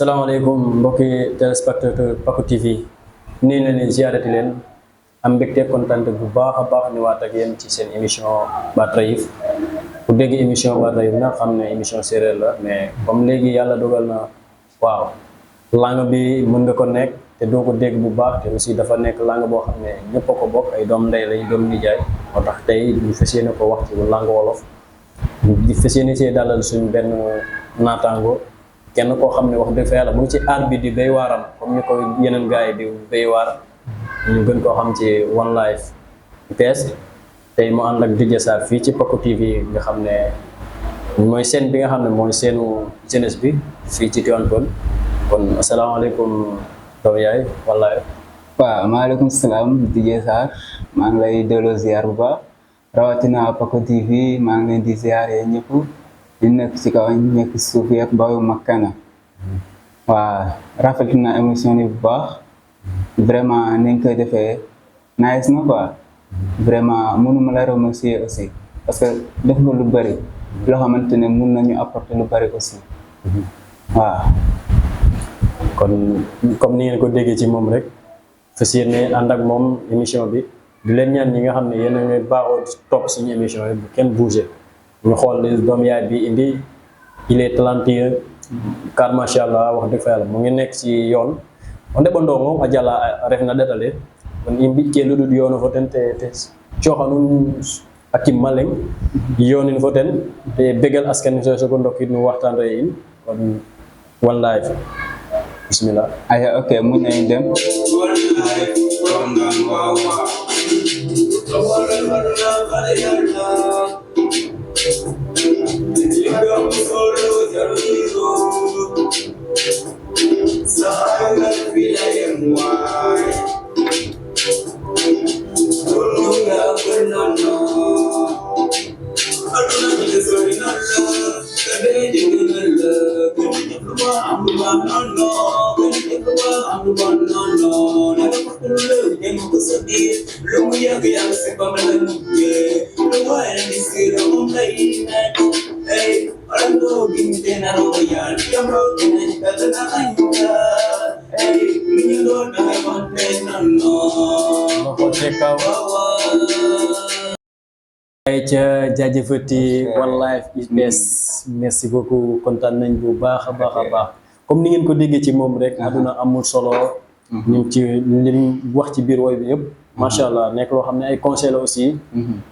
asalaamaaleykum mbokki téléspectateur Paco TV nii na leen ziarati leen am mbégte kontaan bu baax a baax ñëwaat ak yéen ci seen émission Baat Rayif ku dégg émission Baat Rayif nag xam ne émission séeréer la mais comme léegi yàlla dogal na waaw langue bi mën nga ko nekk te doo ko dégg bu baax te aussi dafa nekk langue boo xam ne ñëpp a ko bokk ay doom ndey lañ doom nijaay moo tax tey ñu fas yéene ko wax ci langue wolof di fas yéene see dalal suñu benn naataango kenn koo xam ne wax dëgg fa yàlla mu ngi ci aar bi di béy waaram comme ni ko yeneen gars yi di béy waar ñu gën koo xam ci One Life IPS tey mu ànd ak DJ Sarr fii ci Paco TV nga xam ne mooy seen bi nga xam ne mooy seenu jeunesse bi fii ci Tivaouane Peulh kon asalaamaaleykum doomu yaay One Life. waaw maaleykum salaam DJ Sarr maa ngi lay delloo ziar bu baax rawatina Paco TV maa ngi leen di ziar ñëpp. di nekk ci kaw ñu nekk ci suuf yëpp bàyyiwuma kenn waaw rafetlu na émission bi bu baax vraiment ni nga koy defee nice na quoi vraiment mënuma la remercier aussi parce que def nga lu bëri loo xamante ne mun nañu apporter lu bëri aussi waaw. kon comme ni ngeen ko déggee ci moom rek fas yéene ànd ak moom émission bi di leen ñaan ñi nga xam ne yéen a ngi baaxoo topp suñu émission yi bu kenn bougé. ñu xool doom yaay bi indi il est talentueux car macha allah wax dëgg fa yàlla mu ngi nekk ci yoon on ɗeɓanɗo mo a jala refna ɗeɗale kon i mbiƴke luɗuɗ yoono fo ten te cooxanun a kimma leŋ yoonin fo ten te bégal askan so sogo ndokid no waxtaan re in kon One Life bismillah aya ok mun nañ dem ay ca jaajëfati One Life IPS merci beaucoup kontaan nañ bu baax a baax a baax comme ni ngeen ko déggee ci moom rek àdduna amul solo ñu ci liñ wax ci biir woy bi yëpp macha allah nekk loo xam ne ay conseil la aussi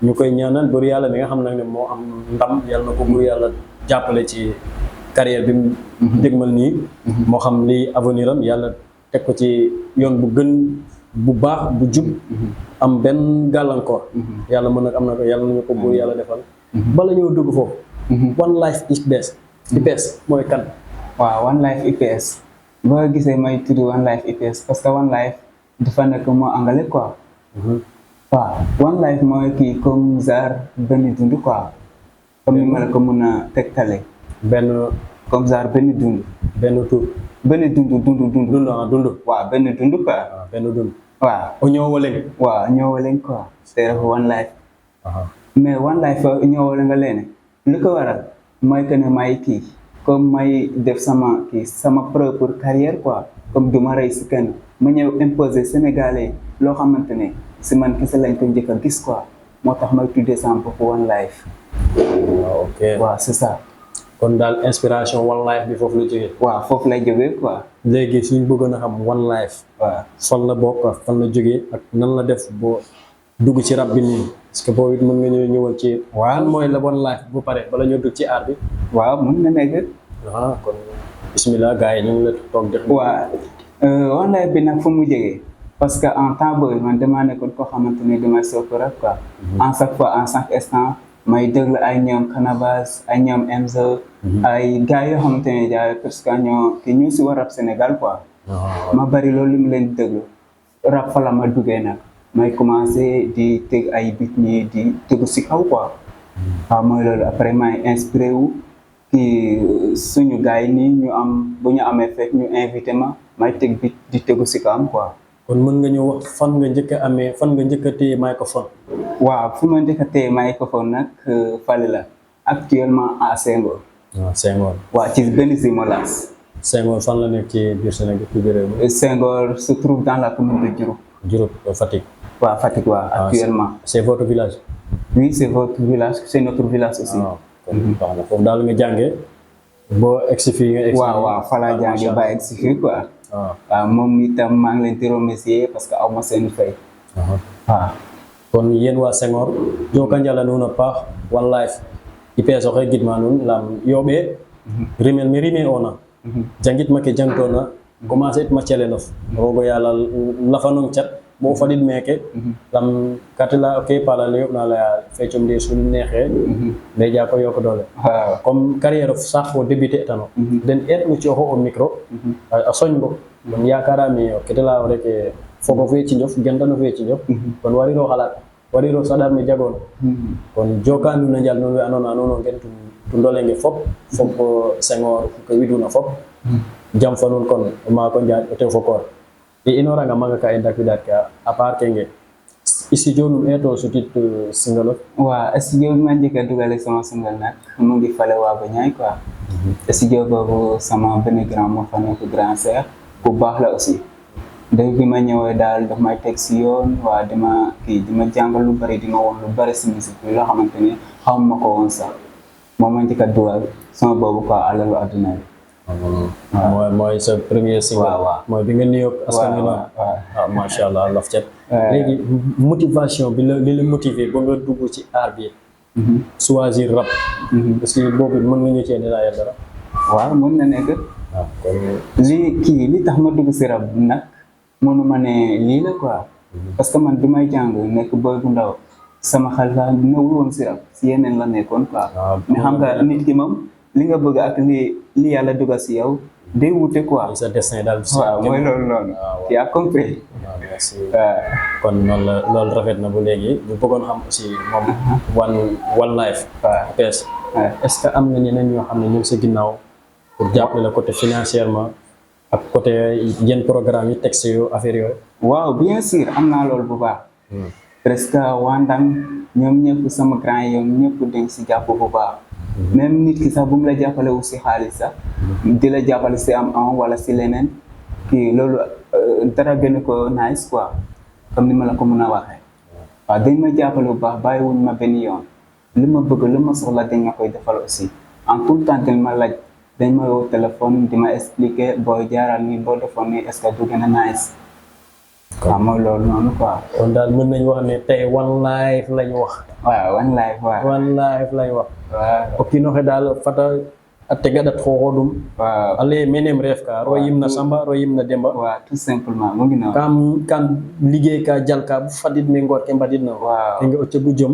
ñu koy ñaanal bur yàlla mi nga xam nag ne moo am ndam yàlla na ko bur yàlla jàppale ci carrière bi mu dégmal nii moo xam li avenir am yàlla teg ko ci yoon bu gën bu baax bu jub am benn gàllankoor yàlla mën nag am na ko yàlla nañu ko buur yàlla defal bala ñëw dugg foofu One Life IPS mooy kan waaw One Life IPS boo gisee may tudd One Life IPS parce que One Life dafa nekk moo anglais quoi waaw One Life mooy kii comme genre benn dund quoi comme ni ma la ko mën a tegtale benn comme genre benn dund benn tur benn dund dund waaw benn dund quoi benn dund waaw o ñoowaleŋ waaw ñoowaleŋ quoi c'est dafa One Life mais One Life ñoowale nga leene lu ko waral mooy que ne may kii comme may def sama propre carrière quoi comme du ma rey si kenn ma ñëw imposer sénégalais loo xamante ne si man kese lañ ko njëkk a gis quoi moo tax may tuddee sama bopp One Life ok waaw c'est ça kon daal inspiration One Life bi foofu la jógee waaw foofu lay jógee quoi léegi suñ bëggoon a xam One Life waaw fan la bokk fan la jógee ak nan la def boo dugg ci rap bi nii parce que boobu it mën nga ñëwal ci waaw mooy la One Life bu pare bala ñoo dugg ci aar bi waaw mën na nekk kon bismillah gars yi ñu ngi la toog def waaw One Life bi nag fu mu jógee parce que en temps boobu man damaa nekkoon koo xamante ne damay sopp rap quoi en chaque fois en chaque instant may déglu ay ñoom Canabasse ay ñoom Emzo ay gars yoo xamante ne jaay parce que ñu si war rap Sénégal quoi ma bari loolu mu leen di déglu rap fa la ma duggee nag may commencé di teg ay beat ñi di tegu si kaw quoi waaw mooy loolu après may inspiré wu kii suñu gars yi nii ñu am bu ñu amee fekk ñu invité ma may teg beat di tegu si kawam quoi kon mën nga ñëw wax fan nga njëkk a téye microphone waaw fu ma njëkk a téye microphone nag fale la actuellement à Senghor Senghor waaw ci benn Zimolas Senghor fan la nekk ci biir Sénégal ci biir réew mi. Senghor se trouve dans la commune de Diouroup. Diouroup Fatick. waaw Fatick waaw actuellement. c'est votre village. oui c'est votre village c'est notre village aussi. kon baax na foofu daal nga jàngee boo egsi fii nga egsi. waaw fa laa jàngee ba egsi fii quoi. waaw moom itam maa ngi leen di remercier parce que aw ma seen fay. waaw. kon yéen waa Senghor joka njala nuun a paax one life i peesoxe gidma nuun lam yooɓee rimel mi rime ona jangit ma ke jangtoona commencer it ma celenof roog o yaal a lafanong cat bo fadid meeke lam katila ke palale yoɓ na laya fecum de sul neexee nde ja ko yok doole comme carrière of sax fo débuter tano den eet mu cooxo o micro a soñ bo kon yakarame o kete leya o rek fogo fe ci njof gentano fe ci njof kon wariro xalaat wariro saɗar me jagoon kon joka nuun a njal nuun we andoona nuun o ngen tu ndolenge fop Senghor ko widuna fop jam fa nuun kon o maako njaaj o tew fo koor i inoranga maaga ka i dakwidaat ka à part kenge studio num eeto sutit single of waaw studio bi ma njëkk a dugale sama single nag mu ngi fale waa ba ñaay quoi studio boobu sama benn grand moo fa nekk grand sœur bu baax la aussi day bi ma ñëwee daal daf may teg si yoon waa dima jàngal lu bari di ma woon lu bari si musique bi loo xamante ni xaw ma ko woon sax moom ma njëkk a dugal sama boobu quoi alalu adduna bi mooy sa premier single mooy bi nga nuyoog askan wi noonu macha allah laf cet léegi motivation bi li la motiver ba nga dugg ci art bi choisir rap parce que boobu mën nga ñu cee détailler dara waaw mën na nekk li tax ma dugg si rap nag mënuma ne lii la quoi parce que man bi may jàng nekk boy bu ndaw sama xel la newul woon si rap si yeneen la nekkoon quoi mais xam nga nit ki moom li nga bëgg ak li yàlla dugal si yow day wute quoi sa destin daal waaw mooy loolu noonu tu as compris merci kon loolu rafet na bu léegi ñu bëggoon xam aussi moom one life pees est-ce que am nga ñeneen ñoo xam ne ñu ngi sa ginnaaw pour jàppale la côté financièrement ak côté yenn programme yi texte yu affaire yooyu waaw bien sûr am naa loolu bu baax presque waa Ndang ñoom ñëpp sama grand yi ñëpp dañ si jàpp bu baax même nit ki sax bu mu la jàppale wu si xaalis sax di la jàppale si am wala si leneen kii loolu dara gën ko nice quoi comme ni ma la ko mën a waxee waaw dañ ma jàppale bu baax bàyyiwuñ ma benn yoon li ma bëgg li ma soxla dañ ma koy defal aussi en tout temps dañ ma laaj dañ ma woo téléphone di ma expliquer booy jaaral nii boo defoon nii est-ce que du gën a nice waaw mooy loolu noonu quoi kon daal mën nañu wax ne tey one life lañu wax waaw one life waaw one life lañu wax waaw o kiinoxe daal fata a tega ɗat xooxoodum waaw ale menem reef ka royim na Samba royim na Demba waaw tout simplement mu ngi noonu kam liggéey ka jal ka bu fadid me ngoor ke mbadid na waaw ke nga o cegu jom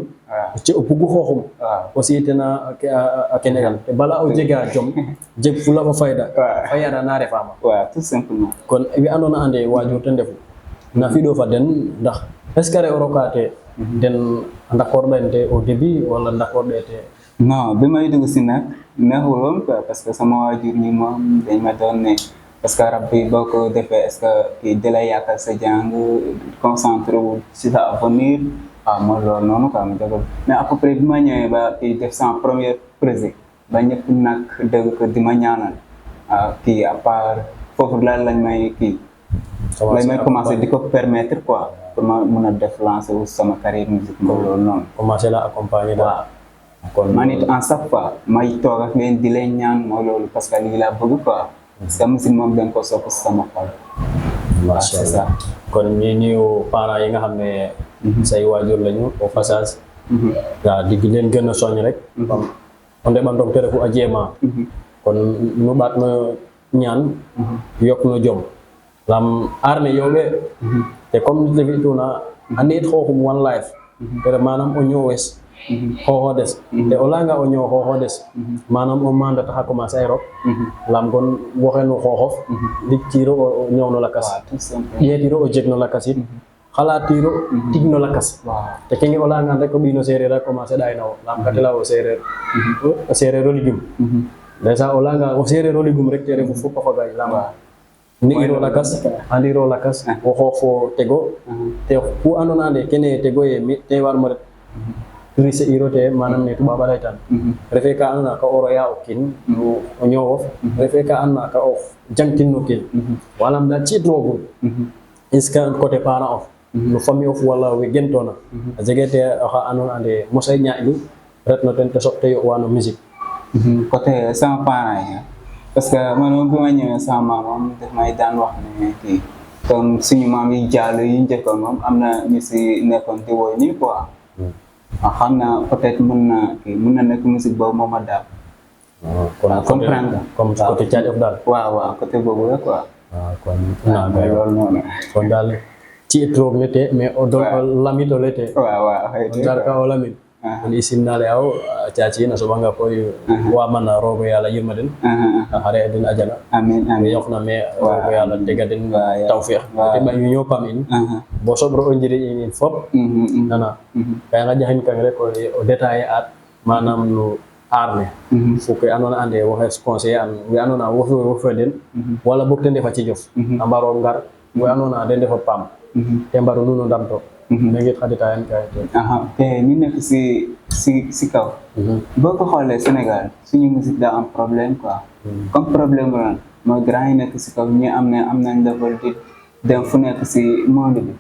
o ce o bugu xooxum aussi tena a kenegal te bala o jega jom jeg fula fo fayda fayada na refama waaw tout simplement kon we andoona ande waajur ten ndefu na fiɗo fa den ndax est ce que o rokaate den ndakorɗante au début wala ndakorɗete non bi may dugg si nag neexul woon quoi parce que sama waajur ñi moom dañ ma doon ne parce que rab bi boo ko defee est ce que kii da lay yàqal sa jàng concentré wu si sa avenir mooy loolu noonu quoi mu jagal mais à peu près bi ma ñëwee ba kii def sama première projet ba ñëpp nag dégg ko di ma ñaanal kii à part foofu lañ may kii lañ may commencé di ko permettre quoi pour ma mën a def lancer wu sama carrière musique mooy loolu noonu commencé la accompagner daal kon man it en chaque fois may toog ak leen di leen ñaan mooy loolu parce que lii laa bëgg quoi parce que musique moom dañ ko sopp si sama xol macha allah kon ñi nuyu parents yi nga xam ne say waajur lañu au passage waaw di leen gën a soñ rek on ndeɓantoog te refu a jeema kon nu ɓaat no ñaan yok no jom lam aar ne yooɓe te comme ne fi'tuna andi it xooxum one life te ref manam o ñoowes xooxodes te o layanga o ñoow xooxodes manam o manda taxa commencer ay rok lam kon woxenu xooxof ndiktiiro o ñoow no lakas ƴeetiro o jeg no lakas it xalatiro tig no lakas te kenge o leyangan rek o ɓiino seereer a commencer ɗay na wo lam ka te leya o seereer o ligum déjà o leyanga o seereer o ligum rek te refu fop a fagay lam ni'iro lakas andiro lakas o xoox fo tego te ku andoona ande kene tego ye mi te warmo ret rise irote manam ne tuba balay tan refe ka anna ka oro ya okin o nyowo refe ka anna ka o jangtin no kin walam da ci drogo iska côté parent of no famille of wala we gentona jegete ha anon ande mosay nyaaidu retno ten te sopte yo wano musique côté sama parents yi parce que man bi ma ñëwee sama maam daf may daan wax ne kii comme suñu maam yi jàll yi njëkkoon moom am na ñu si nekkoon di woy nii quoi xam naa peut-être mun na nekk musique boobu moom a daal comprendre comme côté Thiat of daal waaw côté boobu la quoi kon na ga loolu noonu kon daal ci trop lete mais o don lamito lete waaw dar ka o lamit on isinnale aw caaci na sobanga koy wa man rogo yalla yirmaden hare den ajana amin amin yoxna me rogo yalla tega den tawfiq te ma ñu ñopam in bo sobro o njiri in fop nana kay nga jahin kan rek o détailler at manam no arne fu ko anona ande wo has conseil an wi anona wo fo den wala bok ten defa ci jof ambaro ngar wi anona den defa pam te mbaro nuno damto ngi xadita yan kay te ñu nekk si kaw boo ko xoolee Sénégal suñu musique daa am problème quoi comme problème lan mooy grand yi nekk si kaw ñi am nañ level di dem fu nekk si monde bi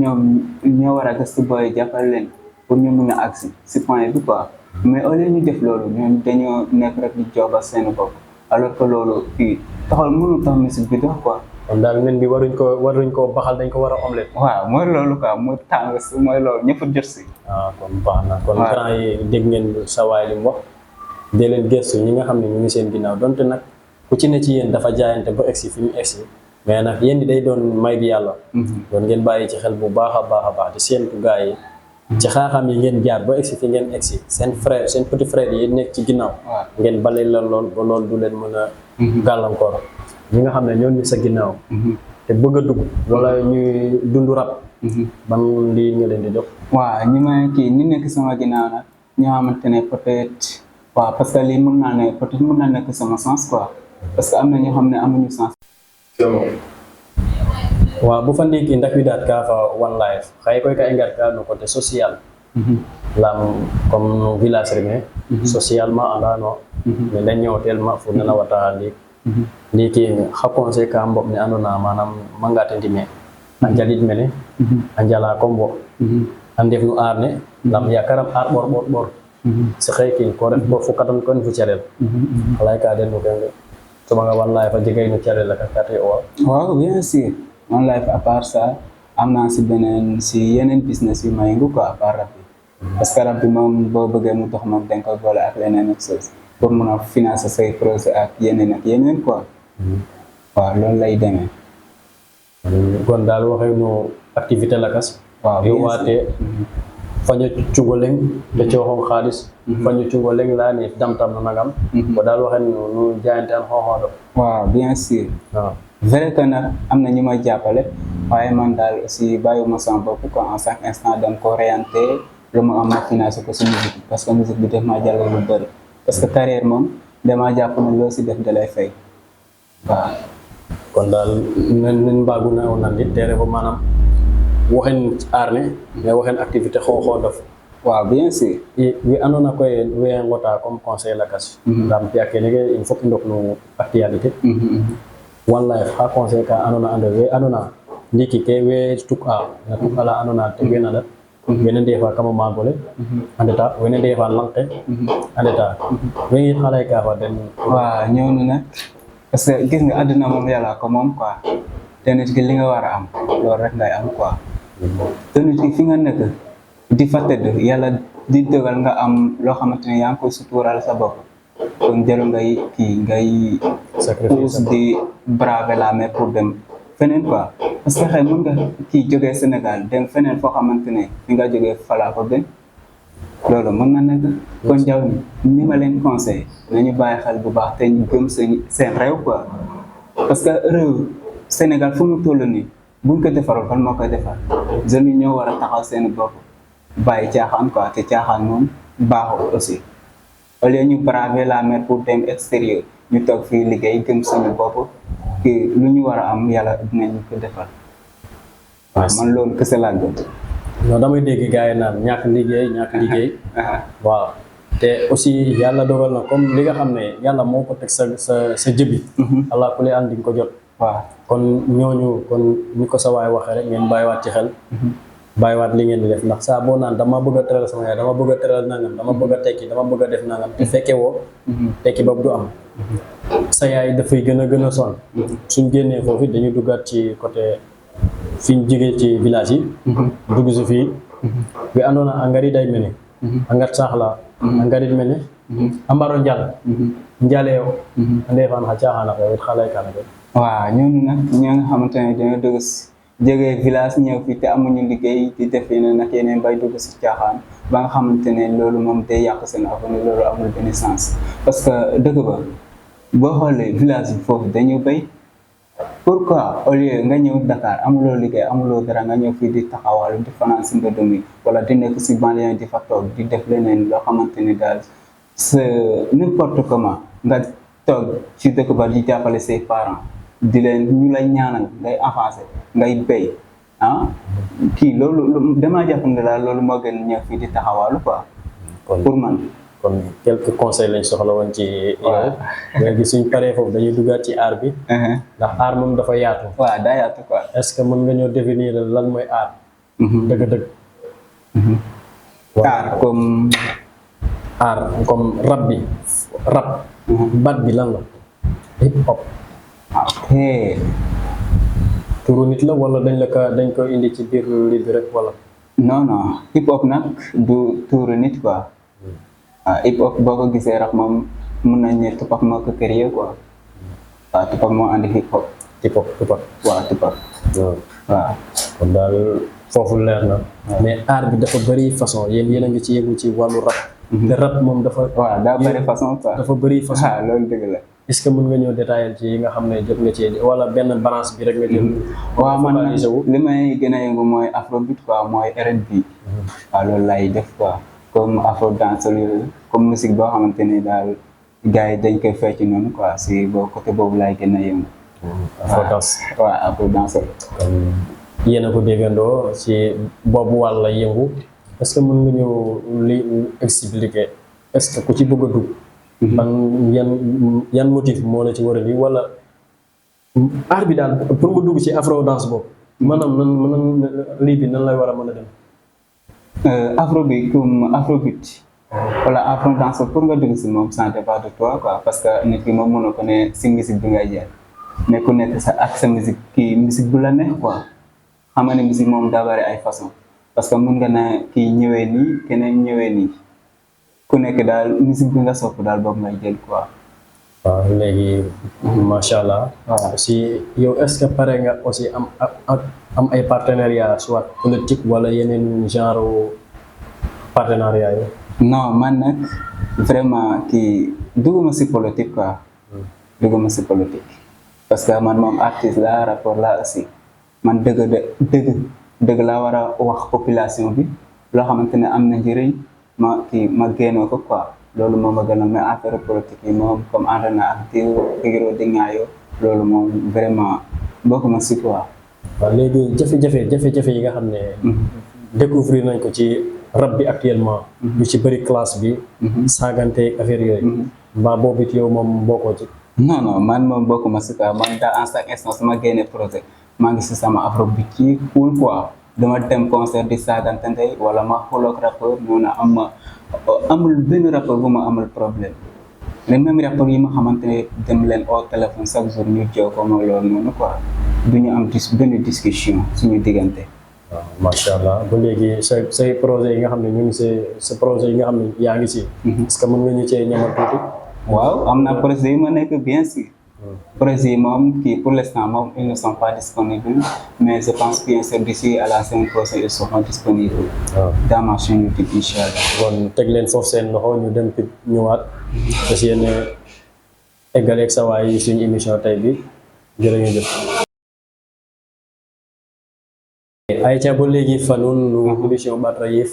ñoom ñoo war a gëstu booy jàppal leen pour ñu mun a agsi si point bi quoi mais au lieu ñu def loolu ñoom dañoo nekk rek di jooba seen bopp alors que loolu fii taxal mënu tax musique bi dox quoi kon daal nen bi waruñ ko baxal dañ ko war a omelette waaw mooy loolu quoi mu tàng si mooy loolu ñëpp jot si kon baax na kon grand yi dégg ngeen sa waay li mu wax dee leen gëstu ñi nga xam ne ñu ngi seen ginnaaw donte nag ku ci ne ci yéen dafa jaayante ba egsi fi mu egsi mais nag yéen di day doon may bi yàlla doon ngeen bàyyi ci xel bu baax a baax di séentu gars yi ci xaaxam yi ngeen jaar ba egsi fi ngeen egsi seen frère seen petit frère yi nekk ci ginnaaw ngeen bale la lool ba loolu du leen mën a gàllankoor ñi nga xam ne ñoo ñu sa ginnaaw te bëgg a dugg wala ñuy dund rap ban lii nga leen di jox waaw ñi ma kii ñi nekk sama ginnaaw nag ñoo xamante ne peut-être waaw parce que lii mën naa ne peut-être mën naa nekk sama sens quoi parce que am na ñoo xam ne amuñu sens waaw bu fa ndiki ndak wi daat ka fa one life xay koy ka engat ka no côté social lam comme no village reme socialement ala no mais dañ ñëw tellement fu na wata ndik ndiki xa conseil ka mbop ne andona manam mangate ndime an jalit mene an jala kombo an def nu arne lam yakaram ar bor si xey kin ko rek bo fu katon kon fu ciarel xalay ka den ko ngé to nga wallahi fa jigay nu ciarel la ka katé o waaw bien sûr on life à part ça am naa si yeneen business yu may ngu quoi à part rap bi parce que rap bi moom boo bëggee mu dox moom dañ koy boole ak leneen ak chose pour mun a financer say projet ak yeneen quoi waaw loolu lay demee kon daal waxee no activité lakas waaw yo waate faño cungoleng te cooxong xaalis faño cungoleng laa ni damtam no nagam ko daal waxee nu jaayante an xooxoodo waaw bien sûr waaw vrai que nag am na ñu may jàppale waaye man daal aussi bàyyiwuma sama bopp quoi en chaque instant dama ko orienté lu mu am ma financé ko si musique parce que musique bi def maa jàllale lu bëri parce que carrière moom damaa jàpp ne loo si def da lay fay waaw kon daal nen mbaagu na o nan it te refo maanaam waxen arne mais waxen activité xooxoodof waaw bien sûr wi andoona koy we ngota comme conseil lakas ndam pi'a kene ke il faut que ndok no actualité wallahi xa conseil ka andoona ande we andoona ndiki ke we tuk'a na tuk'ala andoona te we na dat wene ndefa kama magole andeta wene ndefa lanke andeta we ngi xalay ka fa den waaw ñëw na nag parce que gis nga àdduna moom yàlla ko moom quoi te nit ki li nga war a am loolu rek ngay am quoi te nit ki fi nga nekk di fa tëdd yàlla di dogal nga am loo xamante ne yaa ngi koy sutural sa bopp kon jël ngay sacrifice di braver la mer pour dem feneen quoi parce que xëy mën nga kii jógee Sénégal dem feneen foo xamante ne fi nga jógee falaa ko gën loolu mën na nekk kon jaw ni ma leen conseil nañu bàyyi xel bu baax te ñu gëm seen réew quoi parce que réew Sénégal fu mu toll nii buñ ko defarul fan moo koy defar jeunes yi ñoo war a taxaw seen bopp bàyyi caaxaan quoi te caaxaan moom baaxul aussi au lieu ñu braver la mer pour dem extérieur ñu toog fii liggéey gëm suñu bopp que lu ñu war a am yàlla dinañu ko defal waaw man loolu kese laa gëm non damay dégg gars yi naan ñàkk liggéey waaw te aussi yàlla dogal na comme li nga xam ne yàlla moo ko teg sa jëbi allah kulli an di nga ko jot waaw kon ñooñu kon ni ko sa waay waxee rek ngeen bàyyiwaat ci xel bàyyiwaat li ngeen di def ndax saa boo naan dama bëgg a teral sama yaay dama bëgg a teral nangam dama bëgg a tekki dama bëgg a def nangam te fekke woo tekki boobu du am sa yaay dafay gën a sonn suñ génnee foofu dañuy duggaat ci côté fi ñu jógee ci village yi dugg si fii bi andoona angari day mene angat sahla angarit mene ambaro njal njale yo ande fan xa caaxaana ko wet xalay kana ko waaw ñooñu nag ñoo nga xamante ne dañoo dugg si jógee village ñëw fii te amuñu liggéey di def yeneen ak yeneen bay dugg si caaxaan ba nga xamante ne loolu moom day yàq seen avenir loolu amul benn sens parce que dëkk ba boo xoolee village bi foofu dañu béy pourquoi au lieu nga ñëw Dakar amuloo liggéey amuloo dara nga ñëw fii di taxawal di fanaan si mbedd mi wala di nekk si banlieue di fa toog di def leneen loo xamante ni daal c'est n'importe comment nga toog ci dëkk ba di jàppale say parents di leen ñu lay ñaanal ngay avancer ngay béy kii loolu damaa jàpp ne daal loolu moo gën ñëw fii di taxawalu quoi pour man kon quelques conseils lañ soxla woon ci yow léegi suñ paree foofu dañuy duggaat ci art bi ndax art moom dafa yaatu waaw daa yaatu quoi est-ce que mën nga ñoo définir lan mooy art dëgg-dëgg art comme rap bi bat bi lan la hip hop ok turu nit la wala dañ ko indi ci biir li bi rek wala non hip hop nag du turu nit quoi hip hop boo ko gisee rek moom mun nañ ne Tupac moo ko créé quoi waaw Tupac moo andi hip hop Tupac waaw Tupac waaw kon daal foofu leer na mais art bi dafa bëri façon yéen a ngi ci yëngu ci wàllu rap te rap moom dafa waaw daa bëri façon quoi dafa bëri façon loolu dëgg la est-ce que mën nga ñëw détailler ci yi nga xam ne jot nga ci wala benn branche bi rek nga jël waaw man li may gën a yëngu mooy afrobeat quoi mooy R&B waaw loolu lay def quoi comme afro dance comme musique boo xamante ni daal gars yi dañ koy fecc noonu quoi si côté boobu laay gën a yëngu afro dance waaw afro dance yéen a ko déggandoo ci boobu wàll la yëngu est-ce que mën nga ñëw li expliquer est-ce que ku ci bëgg a dugg yan motif moo la ci war a lii wala art bi daal pour nga dugg ci afro dance boobu maanaam nan lii bi nan lay war a mën a dem afro bi comme afrobeat wala afro dance pour nga dugg si moom ça dépend de toi quoi parce que nit ki moom mënoo ko ne si musique bi ngay jël mais ku nekk sa ak sa musique kii musique bu la neex quoi xam nga ne musique moom daa bari ay façon parce que mun nga ne kii ñëwee nii keneen ñëwee nii ku nekk daal musique bi nga sopp daal boobu ngay jël quoi. waaw léegi macha allah. waaw aussi yow est-ce que pare nga aussi am ay partenariat soit politique wala yeneen genre partenariat yi. non man nag vraiment kii dugguma si politique quoi. dugguma si politique. parce que man moom artiste la rapport la aussi man dëgg laa war a wax population bi loo xamante ne am na njëriñ ma génnoo ko quoi loolu moom a gën a mais affaire politique yi moom comme ànd na ak diw di ŋaayoo loolu moom vraiment bokkuma si quoi. waaw léegi jafe-jafe yi nga xam ne découvrir nañ ko ci rap bi actuellement lu ci bëri classe bi saagante affaire yooyu mbaa boobu it yow moom bokkoo ci non man moom bokkuma si quoi man daa en chaque instant sama génne projet maa ngi si sama afrobeat ci cool quoi dama dem concert di saagante ndey wala ma xooloog rappeur noonu amul benn rappeur bu ma amul problème les mêmes rappeurs yi ma xamante ne dem leen au téléphone chaque jour ñu jow ko mooy loolu noonu quoi du ñu am benn discussion suñu diggante. waaw macha allah ba léegi say projet yi nga xam ne ñu ngi sa projet yi nga xam ne yaa ngi si. est-ce que mën nga ñu cee ñamal tuuti. waaw am na projet yi ma nekk bien sûr. projet yi moom kii pour l'instant moom ils ne sont pas disponibles mais je pense bien sûr d'ici à la semaine prochaine ils seront disponibles. dans ma chaîne YouTube incha allah. kon teg leen foofu seen loxo ñu dem fi ñëwaat. parce que yéen eggaleeg sa waay suñu émission tey bi jërë ngeen jëf. ayca ba léegi fanun no émission Batra Yif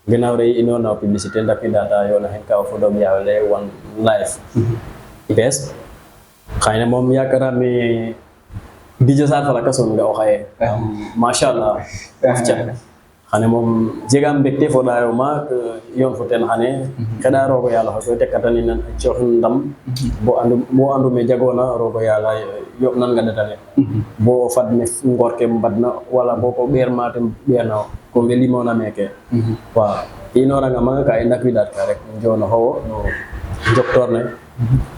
gannaaw rey inoona publicité ndapi data yoona hen kaw fo doom yawle one live IPS xëy na moom yaakaar naa ne DJ Sarr fa la kasoon nga o xaye macha allah xane moom jega mbégte fo ɗayo maak yoon fo ten xane xeɗa roogo yaala xa koy tekkatani nan a cooxin ndam bo andu me jagoona roogo yaala yoɓ nan nga ndetale bo fad me ngoor ke mbadna wala bo ko ɓeer ma ten ɓeerna ko we limona meeke waaw inoranga maga ka i ndakwidaat ka rek njoona xowo no njoktoor ne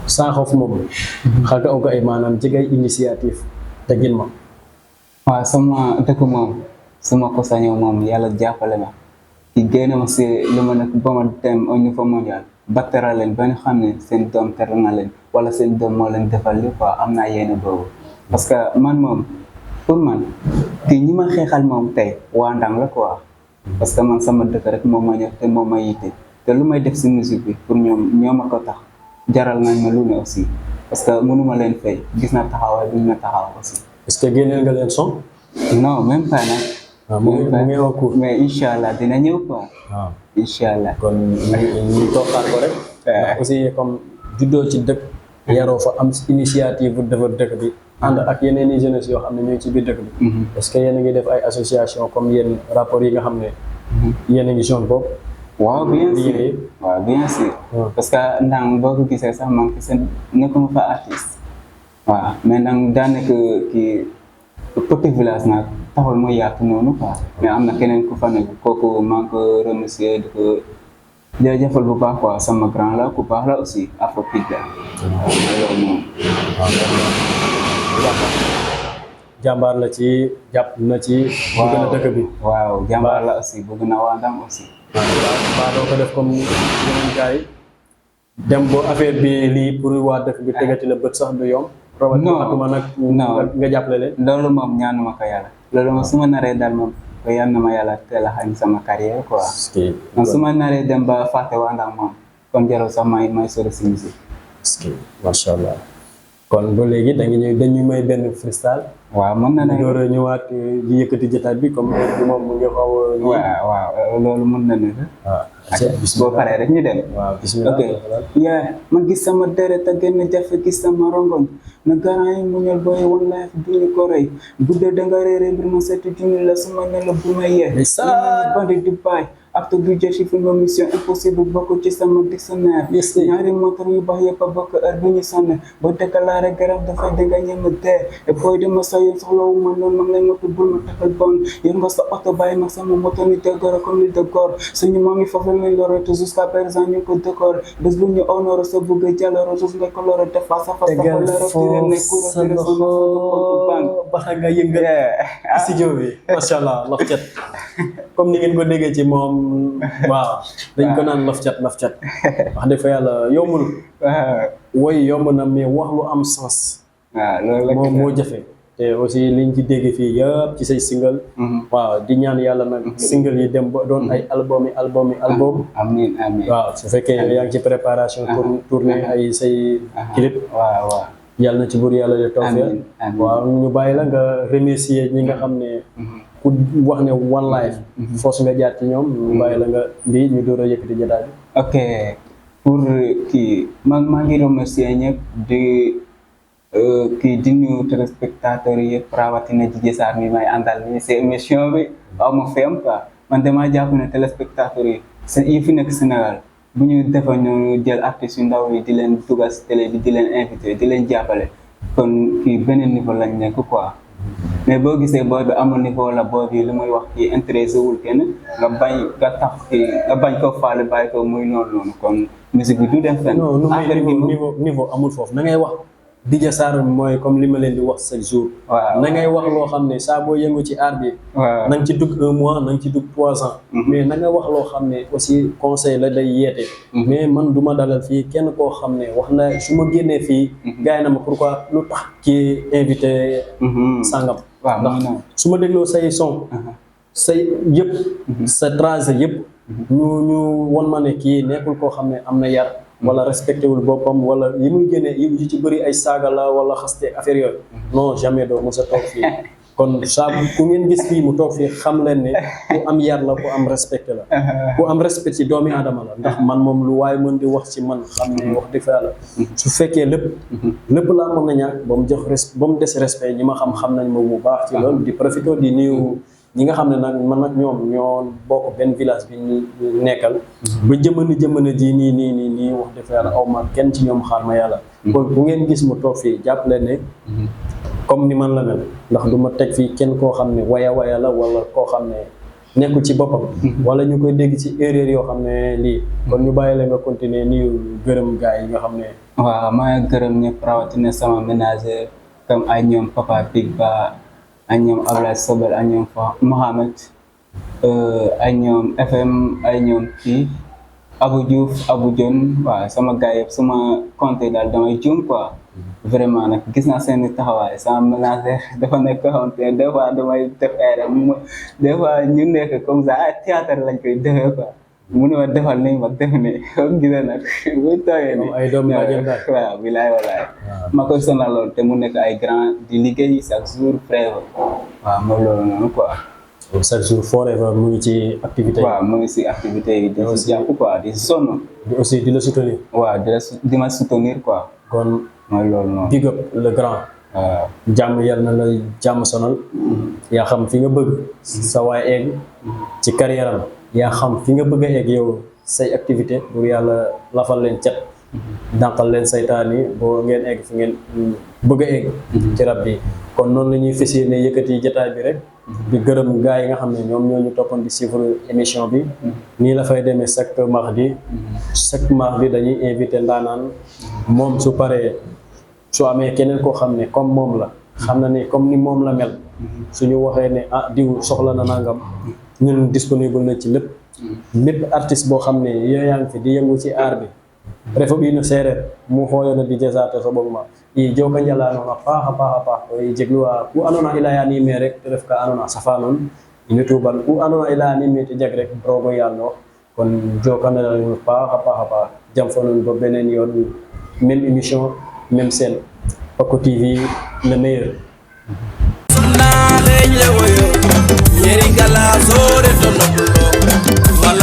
sans xof moom xa ga o ga i manam jegay initiative tegin ma waaw sama dëkk moom su ma ko sañoo moom yàlla jàppale ma ci génne ma si lu ma nekk ba ma dem au niveau mondial ba teral leen ba ñu xam ne seen doom teral na leen wala seen doom moo leen defal li quoi am naa yéene boobu parce que man moom pour man kii ñi ma xeexal moom tey waa Ndang la quoi parce que man sama dëkk rek moom ma ñor te moom ma yitte te lu may def si musique bi pour ñoom ñoo ma ko tax jaral nañ ma lu ne aussi parce que mënuma leen fay gis na taxawaay bi ñu ma taxaw aussi. est-ce que génneel nga leen son non même pas nag. mu ngi en cours mais incha allah dina ñëw quoi. waaw incha allah. kon ñu toog xaar ko rek. ndax aussi comme juddoo ci dëkk. yaroo fa am initiative bu defar dëkk bi. ànd ak yeneen i jeunesse yoo xam ne ñooy ci biir dëkk bi. est-ce que yéen a ngi def ay association comme yéen rapport yi nga xam ne. yéen a ngi zone boobu. waaw bien sûr waaw bien sûr. parce que Ndang boo ko gisee sax man kese nekkuma fa artiste. waaw mais Ndang daa nekk kii petit village nag taxul mooy yaatu noonu quoi mais am na keneen ku fa nekk kooku maa ngi ko remercier di ko jaajëfal bu baax quoi sama grand la ku baax la aussi Afrobeat la. waaw loolu moom. jàmbaar la ci jàpp na ci. bëgg na dëkk bi. waaw jàmbaar la aussi bëgg na waa Ndang aussi. waaw doo ko def comme yeneen gars yi dem bo affaire bi lii pour waa dëkk bi tegati la bët sax du yomb. non nag nga jàppale leen. loolu moom ñaanuma ko yàlla. loolu moom su ma naree dal moom ko yal na ma yàlla teel a xañ sama carrière quoi. man su ma naree dem ba fàtte waa Ndang moom kon jarul sax may sori si musique. macha allah kon ba léegi dañuy may benn freestyle. waaw mën na ne door a ñëwaat di yëkkati jotaay bi comme bi moom mu ngi xaw a. waaw loolu mën na ne. waaw boo paree rek ñu dem. waaw bismillah. ok man gis sama deret a gën a jafe gis sama rongoñ na garant yi muñal booy one life duñu ko rey bu dee danga réere mbir ma seeti junni la suma ne la bu ma yee bandi di baay acte du jeu ci film mission impossible bokk ci sama dictionnaire ñaari moteur yu baax yëpp a bokk heure bi ñu sonne boo déclaré garab dafay danga ñem dee et booy dama sa yoon soxlawu ma noonu ma ngi lay motu bul ma taxal bon yor nga sa oto bàyyi ma sama moto ni te goro comme ni de góor suñu maam yi foofu lañ lore te jusqu'à présent ñu ko décor bés lu ñu honore sa bugg jàlloro sus nga ko lore def face à face sa loxo baxa nga yëngal studio bi macha allah laf cat comme ni ngeen ko déggee ci moom waaw dañ ko naan laf cat wax dëgg fa yàlla yombul woy yomb na mais wax lu am sens moom moo jafe te aussi liñ ci dégg fii yëpp ci say single waaw di ñaan yàlla nag single yi dem ba doon ay album amiin waaw su fekkee yaa ngi ci préparation pour tourner ay say clip waaw yàlla na ci buur yàlla de tawfeex waaw ñu bàyyi la nga remercier ñi nga xam ne ku wax ne one life force nga jaar ci ñoom ñu bàyyi la nga lii ñu door a yëkkati jotaay bi ok pour kii maa ngi remercier ñëpp di nuyu téléspectateurs yi yëpp rawatina Dj Sarr mi may àndal ni si émission bi aw ma fem quoi man damaa jàpp ne téléspectateurs yi fi nekk Sénégal bu ñu defa ñu jël artistes yu ndaw yi di leen dugal si télé bi di leen invité di leen jàppale kon kii beneen niveau lañ nekk quoi mais boo gisee booy bi amul niveau la booy bi lu muy wax kii intéressé wul kenn nga bañ ko faale bàyyi ko muy noonu kon musique bi du dem fenn. non niveau amul foofu na ngay wax Dj Sarr mooy comme li ma leen di wax chaque jour. waaw na ngay wax loo xam ne saa boo yëngu ci art bi. waaw na nga ci dugg 1 mois na nga ci dugg 3 ans. mais na nga wax loo xam ne aussi conseil la day yeete. mais man du ma dalal fii kenn koo xam ne wax na su ma génnee fii. gars yi na ma pourquoi lu tax ci invité. sangam. waaw ndax su ma dégloo say son. say yëpp. sa trajet yëpp. ñu won ma ne kii nekkul koo xam ne am na yar. wala respecté wul boppam wala yi muy génnee yi ci bëri ay saaga la wala xaste affaire yooyu non jamais doo mos a toog fii kon saa ku ngeen gis fii mu toog fii xam leen ne ku am yar la ku am respecté la ku am respect ci doomi aadama la ndax man moom lu waaye mën di wax ci man xam ne wax dëgg fa yàlla su fekkee lépp laa mën na ñàkk ba mu jox ba mu des respect ñi ma xam nañ ma bu baax ci loolu di profité di nuyu ñi nga xam ne nag man nag ñoom ñoo bokk benn village bi ñu nekkal ba jëmën ji nii wax dëgg yàlla aw ma kenn ci ñoom xaar ma yàlla kon bu ngeen gis mu toog fii jàpp leen ne comme ni man la mel ndax du ma teg fii kenn koo xam ne waya la wala koo xam ne nekkul ci boppam wala ñu koy dégg ci erreur yoo xam ne lii kon ñu bàyyi la nga continuer nii gërëm gars yi nga xam ne waaw maa ngi gërëm ñëpp rawatina sama ménager comme ay ñoom Papa Big Ba ay ñoom Ablaye Sobel ay ñoom Mohamed ay ñoom FM ay ñoom kii Abou Diouf Abou Dione waaw sama gars yëpp suma compte daal damay juum quoi vraiment nag gis naa seen taxawaay sama ménager dafa nekk koo xamante ne des fois damay def ay des fois ñu nekk comme ça ay théâtre lañ koy defee quoi mu ne ma defal nañ ma def ne comme gisee nag bu tooyee ni ay doom bàjjen daal waaw bilaay walaay ma koy sonal loolu te mu nekk ay grand di liggéey chaque jour frère waaw mooy loolu noonu quoi chaque jour forever mu ngi ci activité waaw mu ngi si activité yi di si jàpp quoi di sonn aussi di la soutenir waaw di ma soutenir quoi kon mooy loolu noonu big up le grand waaw jàmm yal na la jàmm sonal yaa xam fi nga bëgg sa waay egg ci carrière am yaa xam fi nga bëgg a egg yow say activité pour yàlla lafal leen cet dànqal leen saytaan yi boo ngeen egg fi ngeen bëgg a egg ci rab bi kon noonu la ñuy fas yéene yëkkati jotaay bi rek di gërëm gars yi nga xam ne ñoom ñoo ñu toppoon di suivre émission bi nii la fay demee chaque mardi dañuy invité ndaanaan moom su paree su amee keneen koo xam ne comme moom la xam na ne comme ni moom la mel suñu waxee ne diw soxla na nangam ñun disponible na ci lépp artiste boo xam ne yaa ngi fi di yëngu ci art bi refa ɓiino seereer mu xooyona Dj Sarr to soɓongma i joka njala nuun a paax i jegluwa ku andoona i layani me rek te ref ka andoona a safa nuun in tuban ku andoona i layani me te jag rek roog o yaal noox kon jokanala nuun a paax jam fo nuun bo beneen yoon même émission même scène Paco TV le meilleur